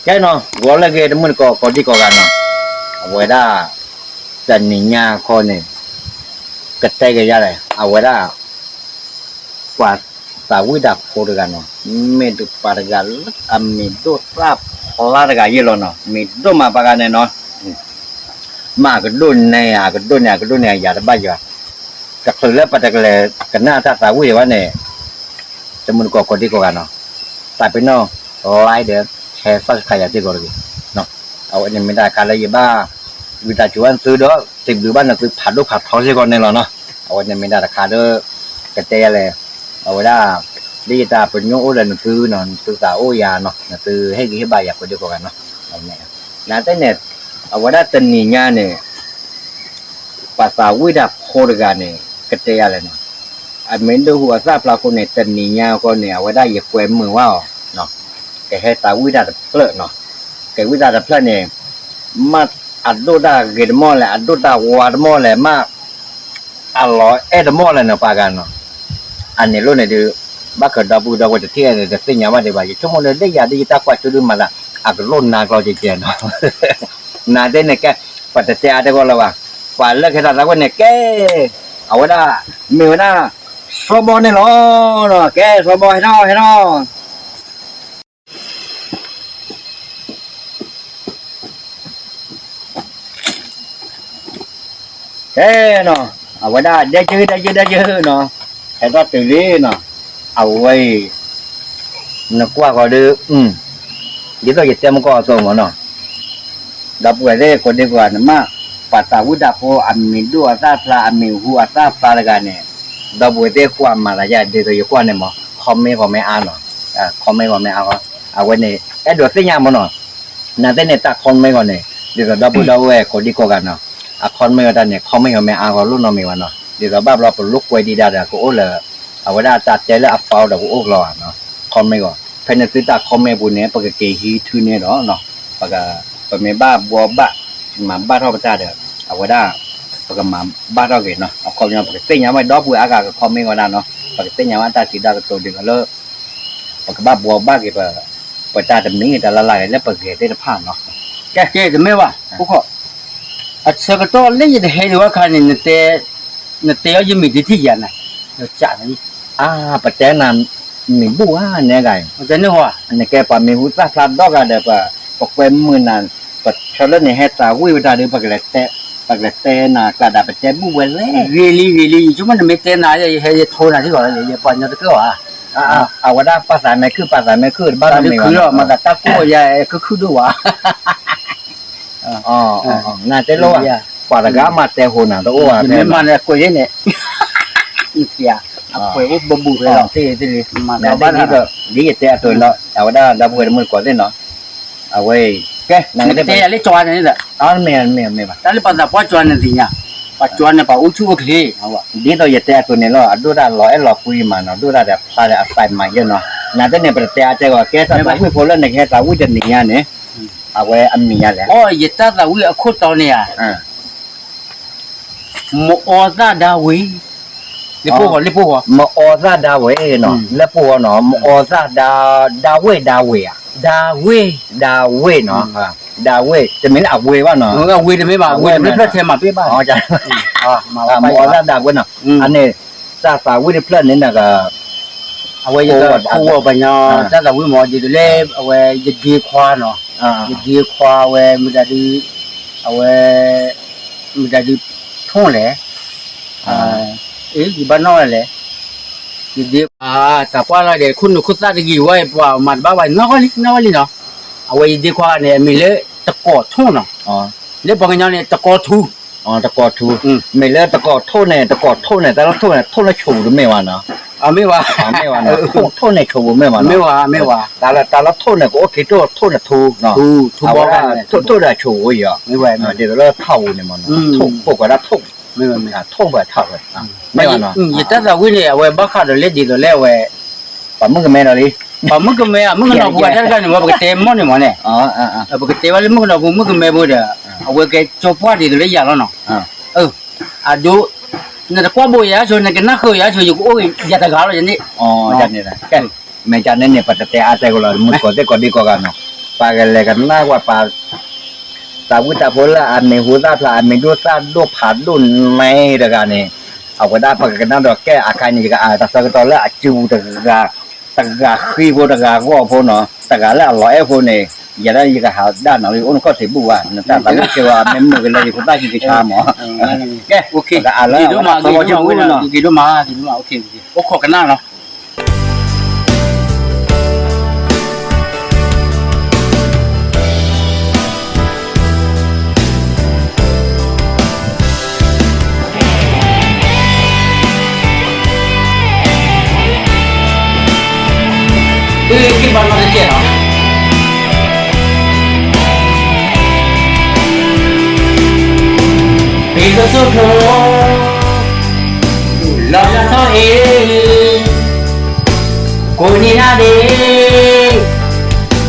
ကဲနီၤ ဂီၤလၢအဂ့ၤ တမုၢ်တကိး ကိးဒံကိးဂၤနီၤ, အဝဲဒၣ် တနံၤညါခီန့ၣ် ကတဲက့ၤယၤလဲၣ် အဝဲဒၣ် ပှၤသးဝံၣ်တၢ်ဖိတဂၤနီၤ, မ့ၢ်တပှၤတဂၤလၢအမံၤဒိၣ်သၣ်ဖျါတဂၤယ့ၢ်လီၤနီၤ, မံၤဒိၣ်မးပှၤဂၤန့ၣ်နီၤ, မ့ၢ်အကဒိၣ်န့ၢ် အကဒိၣ်န့ၢ် အကဒိၣ်န့ၢ် အယၤတဘၣ်ယွၤ, တချုးလၢပတကလဲၤကနၣ်တၢ်သးဝံၣ်ဘၣ်န့ၣ် တမုၢ်တကိး ကိးဒံကိးဂၤနီၤ, တၢ်ပ့ၤနီၣ် like ဒီး share subscribe ယၤစ့ၢ်ကီးတဂ့ၤ, အဝဲန့ၣ်မ့ၢ်တၢ်တခါလၢယဘၣ် ဝံသးစူၤဘၣ်နသုဒီး စံးဘျုးဘၣ်နသုဖးဒိၣ်ဖးထီစ့ၢ်ကီးန့ၣ်လီၤနီၤ, အဝဲန့ၣ်မ့ၢ်တၢ်တခါလၢ ကတဲယၤလဲၣ်, အဝဲဒၣ် ဒ်ယတၢ်ပညိၣ်အိၣ်ဒီးနသုနီၤ, နသုသးအိၣ်ယၤနီၤ, နသုဟ့ၣ်ဂံၢ်ဟ့ၣ်ဘါယၤကိးဒံကိးဂၤနီၤ, နာ်သက့န့ၣ် အဝဲဒၣ်တနံၤညါန့ၣ် ပှၤသးဝံၣ်တၢ်ဖိတဂၤန့ၣ် ကတဲယၤလဲၣ်နီၤ, အမံၤဒိၣ်ဟူးအသၣ်ဖျါအဃိန့ၣ် တနံၤညါအဃိန့ၣ် အဝဲဒၣ်ယကွဲမုာ်ဝဲအီၤ, ကဟဲသးဝံၣ်တၢ်တဖျၢၣ်နီၤ, ကဟဲဝံၣ်တၢ်တဖျၢၣ်န့ၣ် မ့ၢ်အဒိၣ်တၢ်ဂ့ၤတမီၢ်လဲၣ်, အဒိၣ်တၢ်ဝါတမီၢ်လဲၣ်, မ့ၢ်အလီၤအဲၣ်တမီၢ်လဲၣ်နီၤ ပှၤဂၤနီၤ, အန့ၣ်လိၣ်န့ၣ်ဒုး ဘၣ်ဃးဒီပုၢ်ဒီဝဲၢ်တထံၣ်န့ၣ် တသ့ၣ်ညါဘၣ်ဒံးဘၣ်, ယဆိကမိၣ်လၢဒ်ယၤဒ်ယတၢ်ကွၢ်စိဒုးမၤသး အကလိၣ်နါကျီကဲကဲနီၤ, နာ်သက့န့ၣ် ကဲ ပတတဲအါတဲဂီၢ်လၢၤဘၣ်, ပှၤလၢကဟဲသးဝံၣ်န့ၣ် ကဲ အဝဲဒၣ် မ့ၢ်ဝဲဒၣ် စီၤဘီန့ၣ်လီၤ, ကဲ စီၤဘီ ဟဲထီၣ် ဟဲထီၣ် ကဲနီၤ, အဝဲဒၣ် ဒဲကၢ ဒဲကၢ ဒဲကၢနီၤ, ဟဲထီၣ်တုၤလံနီၤ, အဝဲအံၤ နကွၢ်ဃီၤဒီး ဒ်သိးယတဲမုၢ်ကီၢ်အသိးမ့ၢ်နီၤ, ဒီပုၢ်ဝဲၢ်သ့ၣ်ကိးဒံကိးဂၤန့ၣ်မ့ၢ် ပှၤသးဝံၣ်တၢ်ဖိအမံၤဒိၣ်အသၣ်ဖျါ အမံၤဟူးအသၣ်ဖျါတဂၤန့ၣ်, ဒီပုၢ်ဝဲၢ်သ့ၣ်ကွၢ်မၤသးယါ ဒ်သိးယကွၢ်န့ၣ်မ့ၢ် comment ဂီၤမ့ၢ်အါနီၤ, comment ဂီၤမ့ၢ်အါဃီ, အဝဲန့ၣ် အဲၣ်ဒိးသ့ၣ်ညါမ့ၢ်နီၤ, နာ်သက့န့ၣ် တၢ် comment ဂီၤန့ၣ် ဒ်သိးဒီပုၢ်ဒီဝဲၢ်ကိးဒံကိးဂၤနီၤ, အ comment ဂီၤတၢ်န့ၣ် comment ဂီၤမ့ၢ်အါဃီလိၣ်နီတမံၤဘၣ်နီၤ, ဒ်သိးဘၣ်ဘျီပလိၣ်ကွဲဒံးဒၣ်ဒီး ကအိၣ်လၢ အဝဲဒၣ်တၢ်တဲလၢအ file ဒီးကအိၣ်ကလီၤဘၣ်နီၤ, comment ဂီၤ, ဖဲန့ၣ်သုတၢ် comment ပူၤန့ၣ် ပကက့ၤဟံးထုးန့ၢ်ဒီး ပမ့ၢ်ဘၣ်ဘှီဘၣ် မၤဘၣ်ထီၣ်ပတၢ်ဒီး အဝဲဒၣ် ပကမၤဘၣ်ထီၣ်က့ၤနီၤ, အခီပညီ ပကသ့ၣ်ညါဝဲဒီပုၢ်ဝဲၢ်အါဂၤက comment ဝဲဒၣ်နီၤ, ပကသ့ၣ်ညါဝဲတၢ်စံးတၢ်ကတိၤဒ်သိးလၢ ပကဘၣ်ဘှီဘၣ်က့ၤ ပတၢ်တမံၤတၢ်လၢ်လၢ်ဂ့ၤလၢပဂဲၤသ့ၣ်တဖၣ်နီၤ, ကဲ ကဲ တမ့ၢ်ဘၣ် ဖိခီၣ်, အဆၢကတီၢ်လၢယတဟဲဒံးဝဲခါန့ၣ် နတဲအီၤယမံၤတထံၣ်ယၤန့ၣ်, ဒီးကးန့ၣ် အါ ပတဲနၤ မံၤဘူၣ်ဧါ နဲဂၤအံၤ, နကဲပှၤမံၤဟူသၣ်ဖျါဒီဂၤဒီး ပကွဲမုာ်နၤ, ပဆၢလၢန့ၣ်ဟဲသးဝံၣ်ဝဲတၢ်ဒီး ပကလဲၤတဲနၤကျါဒၣ် ပတဲဘူၣ်ဝဲလဲၣ်, ဂ့ၤလံ ဂ့ၤလံ ယဆိကမိၣ်နမ့ၢ်တဲနၤ ယဟဲယထိနၤထံၣ်ဂီၤလီၤ ယပှၤကညီတကၢၢ်ဘၣ်, အဝဲဒၣ်ပှၤသးမဲာ်ခုၣ် ပှၤသးမဲာ်ခုၣ်တဘၣ်လီၤမ့ၢ်ဘၣ်နီၤ, မၤသးတၢ်ကိၢ်ယဲခုၣ်ခုၣ်ဒိၣ်ဘၣ် နတဲလိၣ်ဘၣ်, ပှၤတဂၤမၤတဲဟိနၤတအိၣ်ဘၣ်, မ့ၢ်မၤန့ၣ်အကွဲးန့ၣ်, အကွဲးအိၣ်ဘဘူးဖဲလီၤ, ဒ်ယတဲအသိးလီၤ အဝဲဒၣ်ဒီပုၢ်ဝဲၢ်တမုၢ်တကိးသ့ၣ်နီၤ, အဝဲ ကဲ နကတဲယၤလၢကၠီန့ၣ်, မ့ၢ်မ့ၢ်မ့ၢ်ဘၣ်, တၢ်လၢပှၤသးပှၢ်ကၠီန့ၣ်သ့ၣ်ညါ, ပှၤကၠီန့ၣ် ပှၤအိၣ်ဆူၣ်အိၣ်ချ့, ဒ်သိးယတဲအသိးန့ၣ်လီၤ အဒိၣ်တၢ်လီၤအဲၣ်လီၤကွံမးနီၤ ဒိၣ်တၢ်ဒီးဖျါဒီးအသးမၤယဲၢ်နီၤ, နတဲန့ၣ် ပတတဲအါတဲဂီၤ ကဲတၢ်သးဝံၣ်ဖိလၢနကဟဲသးဝံၣ်တနံၤညါန့ၣ်, အဝဲအမံၤညါလဲၣ်, အိ ယတၢ်သးဝံၣ်အခိၣ်တီန့ၣ်ဧါ မအီသၣ်ဒါဝ့ၤ, လ့ပှိၢ်ဂီၤ လ့ပှိၢ်ဂီၤ, မအီသၣ်ဒါဝ့ၤနီၤ လ့ပှိၢ်ဂီၤနီၤ မအီသၣ်ဒါ ဒါဝ့ၤ ဒါဝ့ၤဧါ, ဒါဝ့ၤ ဒါဝ့ၤနီၤ, ဒါဝ့ၤ တမ့ၢ်လၢအဝ့ၤဘၣ်နီၤ, အဝ့ၤတမ့ၢ်ဖျၢၣ်ထဲမၤပ့ၢ်ဘၣ်, မအီသၣ်ဒါဝ့ၤနီၤ, အန့ၣ် တၢ်သးဝံၣ်တဖျၢၣ်န့ၣ်နက အဝဲယကခိၣ်ဝီၤပှၤညီ တၢ်သးဝံၣ်မ့ၢ် ဒ်သိးလၢ အဝဲယဒ့ခွါ, ယဒ့ခွါဝဲမတၤဒု အဝဲ မတၤဒု ထိၣ်လဲၣ်, အ့ ယဘၣ်နီၣ်ဝဲလဲၣ်, ယဒ့ခွါ သးပှၢ်လီၤဒီး ခိၣ်နူာ်ခိၣ်သၣ်တဂ့ၤဝဲ ပှၤမၤတဘၣ်ဘၣ် နီၣ်ဂီၢ်လံ နီၣ်ဂီၢ်လံနီၤ, အဝဲယဒ့ခွါန့ၣ် အမံၤလၢတကိးထိၣ်နီၤ, လၢပှၤကညီန့ၣ် တကိးထူ တကိးထူ, မ့ၢ်လၢတကိးထိၣ်န့ၣ် တကိးထိၣ်န့ၣ် တၢ်လၢထိၣ်န့ၣ် ထိၣ်လၢဆိပူၤတမ့ၢ်ဘၣ်နီၤ, မ့ၢ်ဘၣ်, ထိၣ်န့ၣ်ဆိပူၤမ့ၢ်ဘၣ်နီၤ, မ့ၢ်ဘၣ်, တၢ်လၢထိၣ်န့ၣ် ကအိၣ်က့ၤထိၣ်ထိၣ်န့ၣ်ထူနီၤ, အဝဲဒၣ်ထိၣ်ထိၣ်ဒီးဆိပူၤအံၤ, ဒ်သိးလၢထီၣ်ပူၤန့ၣ်မ့ၢ်နီၤ, ထိၣ်ဖိကွၢ်ဒၣ်ထိၣ်, ထိၣ်ပှဲၤထီၣ်ဝဲ, မ့ၢ်ဘၣ်နီၤ, ယတၢ်သးဝံၣ်န့ၣ် အဝဲဘၣ်ဃးဒီးလၢဒ်သိးလၢအဝဲ ပှၤမုၣ်ကမဲဒီးလံ, ပှၤမုၣ်ကမဲ မုၣ်ကနီၤဖိအတၢ်တခါန့ၣ် ပကတဲမီၢ်န့ၣ်မ့ၢ်န့ၣ်, ပကတဲဝဲလၢမုၣ်ကနီၤဖိ မုၣ်ကမဲဖိဒီး အဝဲကဲကၠီပှၢ်ဒ်သိးလၢယၤလီၤနီၤ, အဒိ နတကွၢ်ဘိယၤဆိ နကနၣ်ဃုာ်ယၤဆိ ယကအိၣ်ယၤတဂၤလီၤယန့ၣ်, မ့ၢ်ကန့ၣ်န့ၣ် ပတတဲအါတဲကလီၤ မုၣ်ကီၤသ့ၣ်ကိးဒံကိးဂၤနီၤ, ပှၤကလဲၤကနၣ်ကွၢ်ပှၤ သးဝံၣ်သးဖိလၢအမံၤဟူသၣ်ဖျါ အမံၤဒိၣ်သၣ်ဒိၣ်ဖးဒိၣ်န့ၣ်တဂၤန့ၣ်, အဝဲဒၣ်ပကကနၣ်ဒီးကဲအခါန့ၣ် ယကအတၢ်ဆၢကတီၢ်လၢအစုပူၤတဂၤ, တဂၤဃံဖိတဂၤဂီၢ်ဖိနီၤ, တဂၤလၢအလီၤအဲၣ်ဖိန့ၣ်, ယဲဒၣ်ယကဟးဒၣ်နီၤလၢယအိၣ်နခီၣ်ထံးဘူၣ်ဘၣ်, နတၢ်သးဝံၣ်ဆၢဝဲ မ့ၢ်မုာ်ကလဲၤယဖိသၣ်ခံကဆါမး, ကဲ, ပကအးလၢအဝဲဒၣ်သီလီၤစုပူၤနီၤ, က့ၤဒိၣ်မး, အိၣ်ခိးကနၣ်နီၤ. ပကဆိၣ်ကျိာ် လီၤလၢထီၣ်အံၤ ကိးနံၤဒဲး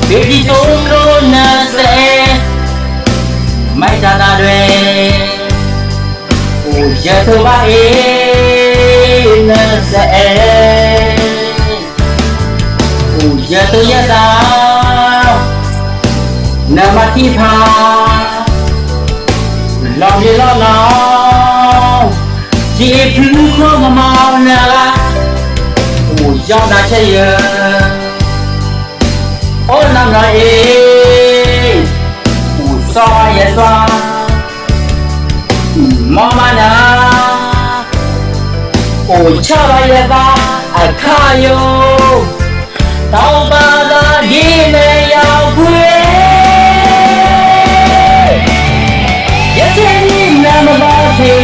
ပကဆိၣ်ကျိာ်နစဲး, မၤတၢ်သးဒွဲၣ် အိၣ်ယတိၢ်ဘၣ်အံၤ နစဲး, အိၣ်ယတိၢ်ယသး နမၤထံၣ်ဖး လီၤဘျ့လီၤနီၤ, ယအံၤဖုခိၣ်မမၤနဂၤ, အိၣ်ယီၣ်ဒၣ်ဆဲးယဲ, အိၣ်လီၤနီၤအံၤ အိၣ်စီၤယသွါ မၤမၤနၤ, အိၣ်ဆၣ်ဘၣ်ယသးအခါယိာ်, တၢ်အိၣ်ဘၣ်သးဒ်န့ၣ်ယၤကွံာ်, ယဆဲးန့ၣ်နမၤဘၣ်သ့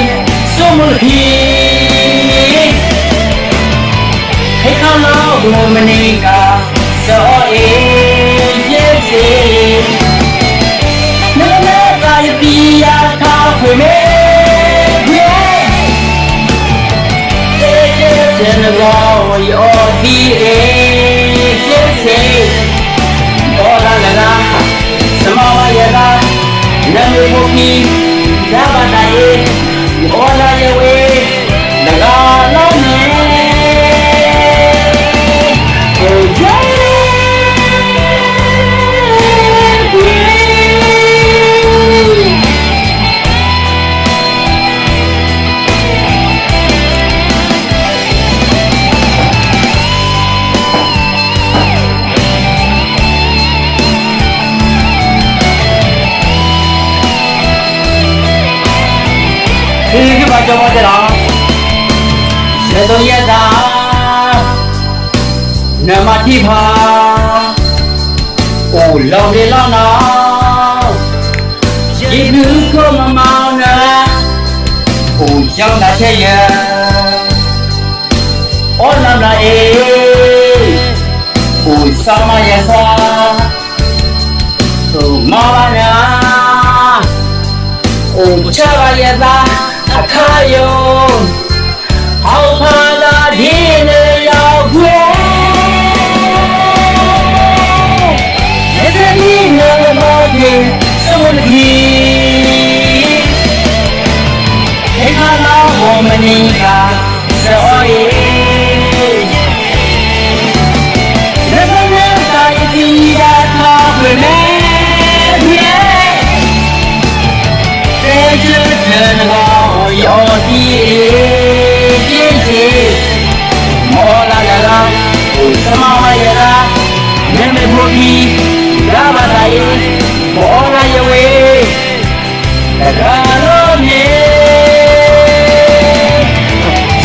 ဆိမိၣ်လၢခံ ဟဲခီလီၤဂီၤမနံၤကါ စီၤအီၣ်အ့ၣ် ယဲစ့, နကမၤသးယပံၤယၤထါဖှဲးမ့ၢ်, ယဲစ့နဂီၢ် ယအီၣ်သံအ့ၣ် ယဲစ့, ယအီၣ်လၢနဂၤ စမၤဝဲယသး, နမ့ၢ်ဖိခံ ယၤဘၣ်တၢ်အ့ၣ်, ယအီၣ်လၢယဝဲၢ် နဂၤလီၤန့ၣ်, အိၣ်ယဲ ဟ့ၣ်ဂံၢ်ဘါကၠီဘီတဲလီၤ, ယဲသိးယဲသး နမၤထံၣ်ဖး အိၣ်လီၤဘျ့လီၤနီၤ, ယဒုးခိၣ်မမၤနၤ, အိၣ်ယီၣ်ဒၣ်ဆဲးယဲ, အိၣ်လီၤဘျ့အ့ၣ်, အိၣ်စီၤမၤယဲသွါ မၤဘၣ်နၤ, အိၣ်ဆၣ်ဘၣ်ယသးအခါယိာ်, ဟးဖးလၢဒ်န့ၣ်ယၤကွံာ်, ယဲစ့န့ၣ်နမၤဘၣ်သ့ ဆိမိၣ်လၢခံ ဟဲခီလီၤဂီၤမနံၤကါ စီၤအီၣ်အ့ၣ်, နကမၤသးယပံၤယၤထါဖှဲးမ့ၢ်, ယဲစ့နဂီၢ် ယအီၣ်သံအ့ၣ် ယဲစ့, မၤအီၣ်လၢနဂၤ အိၣ်စမၤဝဲယသး, နမ့ၢ်ဖိခံ ယၤဘၣ်တၢ်အ့ၣ်, မၤအီၣ်လၢယဝဲၢ် တဂၤလီၤန့ၣ်,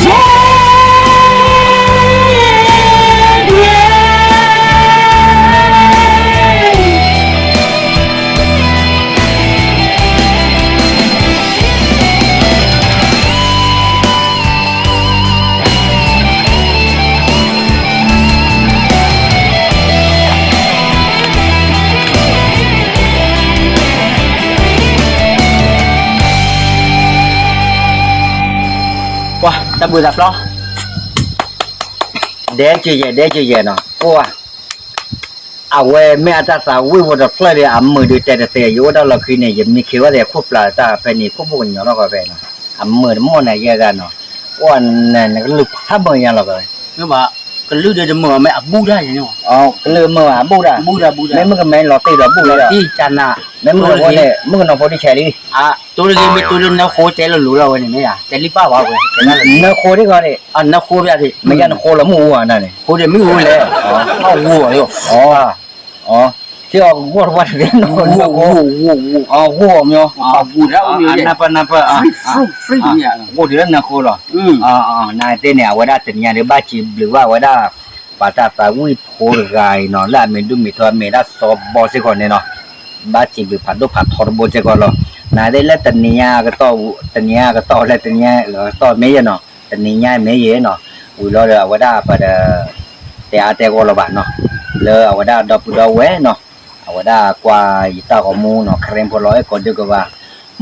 ယဲ ပှၤတၢ်ဘုၣ်တၢ်ဖျီ, ဒဲကယဲၢ် ဒဲကယဲၢ်နီၤ, ပှၤ အဝဲမ့ၢ်အတၢ်သးဝံၣ်ဖိတဖျၢၣ်ဒီး အမုာ်ဒုးတဲတသ့, ယအိၣ်တၢ်လီၢ်ခံန့ၣ် ယမံခ့ဝဲသ့ၣ်ခိၣ်ပျၢ်တၢ်ဖဲန့ၣ် ခိၣ်ဘိၣ်ကညီလီၤကီးဖဲနီၤ, အမုာ်တမီၢ်န့ၣ်ယဲဒၣ်နီၤ, အိၣ်န့ၣ် နကလုၢ်ဖးမုာ်ညါလီၤကီး, မ့ၢ်ဘၣ်, ကလုၢ်ဒီးတမုာ်အီၤ မ့ၢ်အဘူၣ်တၢ်ယဲန့ၣ်, ကလုၢ်မုာ်အဘူၣ်တၢ်, မ့ၢ်မုၢ်ကမဲလီၤတံၢ်ဒီးဘူၣ်လီၤ, တံၢ်ကနၤ, မ့ၢ်မုၢ်ကနီၤဖိန့ၣ် မုၢ်ကနီၤဖိဒ်ဆဲးလံ, တိၢ်တဂ့ၤ မ့ၢ်တိၢ်လၢနၢဃိတဲလီၤလိၤလီၤဝဲန့ၣ်မ့ၢ်ယၤ တဲလံပၢ်ဝဲဝဲ နၢဃိဒ်ဂီၤန့ၣ်, နၢဃိဒ်, မ့ၢ်ယၤနဃိလီၤမုၢ်အူဧါန့ၣ်, ဃိဒ်မ့ၢ်အူလဲၣ်, အဝူဧါ, ထံအီၤဂီၢ်တဝါတဂ့ၤ, ဂီၢ်မ့ၢ်, နၢပၢၢ်နၢပၢၢ်, ဂီၢ်ဒ်လၢနၢဃိလီၤ, နတဲန့ၣ် အဝဲဒၣ်တနံၤညါဒီးဘၣ်စံးဘျုးဘၣ်ဝဲဒၣ် ပှၤတၢ်သးဝံၣ်ဖိတဂၤအံၤနီၤ လၢအမံၤဒိၣ်မံၤထီ အမံၤဒၣ်စီၤဘီစ့ၢ်ကီးန့ၣ်နီၤ, ဘၣ်စံးဘျုးဖးဒိၣ်ဖးထီတဘိစ့ၢ်ကီးလီၤ, နတဲလၢတနံၤညါကတီၢ်, တနံၤညါကတီၢ်လၢတနံၤညါကတီၢ်မ့ၢ်ယဲနီၤ, တနံၤညါမ့ၢ်ယဲနီၤ, ဝံၤလီၤဒီးအဝဲဒၣ်ပှၤဒီး တဲအါတဲဂီၢ်လီၤဘၣ်နီၤ, လၢအဝဲဒၣ်ဒီပုၢ်ဒီဝဲၢ်နီၤ, အဝဲဒၣ်ကွၢ်ယတၢ်ဂီၤမူနီၤ ခရံာ်ဖိလီၤအဲၣ်ကိးဒံကိးဂၤ,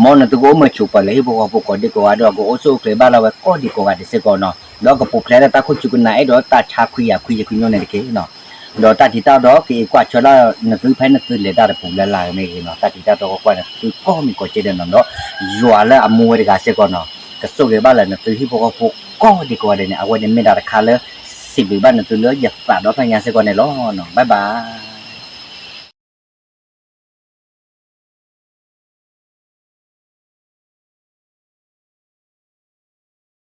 မ်နသုကအိၣ်မုာ်ဆူၣ်ပှၤလၢဟံၣ်ဖိဃီဖိကိးဒံကိးဂၤဒီး ကအိၣ်ဆူၣ်အိၣ်ချ့ဘၣ်လၢဝဲကိးဒံကိးဂၤဒဲးစ့ၢ်ကီးနီၤ, ဒီးကပူၤဖျဲးလၢတၢ်ခိၣ်ဆူကနၣ်အဲၣ်ဒိးတၢ်ဆါခွံယၤခွံယဲၢ်ခွံညိၣ်န့ၣ်တက့ၢ်နီၤ, ဒီးတၢ်တံၤတၢ်ဒီးကအံးကွၢ်ဆၢလၢနသုဖဲနသုလဲၤတၢ်တပူၤလၢ်လၢ်မ့ၢ်ဂ့ၤနီၤ, တၢ်တံၤတၢ်ဒီကကွၢ်နသုကိးမံၤကိးကဲဒီးနီၤ, ဒီးယွၤလၢအမူဝဲတဂၤစ့ၢ်ကီးနီၤ, ကဆိၣ်ဂ့ၤဘၣ်လၢနသုဟံၣ်ဖိဃီဖိကိးဒံကိးဂၤဒဲးန့ၣ် အဝဲန့ၣ်မ့ၢ်တၢ်တခါလၢ စံးဘျုးဘၣ်နသုလၢယသးဒီဖျၢၣ်ညါစ့ၢ်ကီးန့ၣ်လီၤ, bye bye.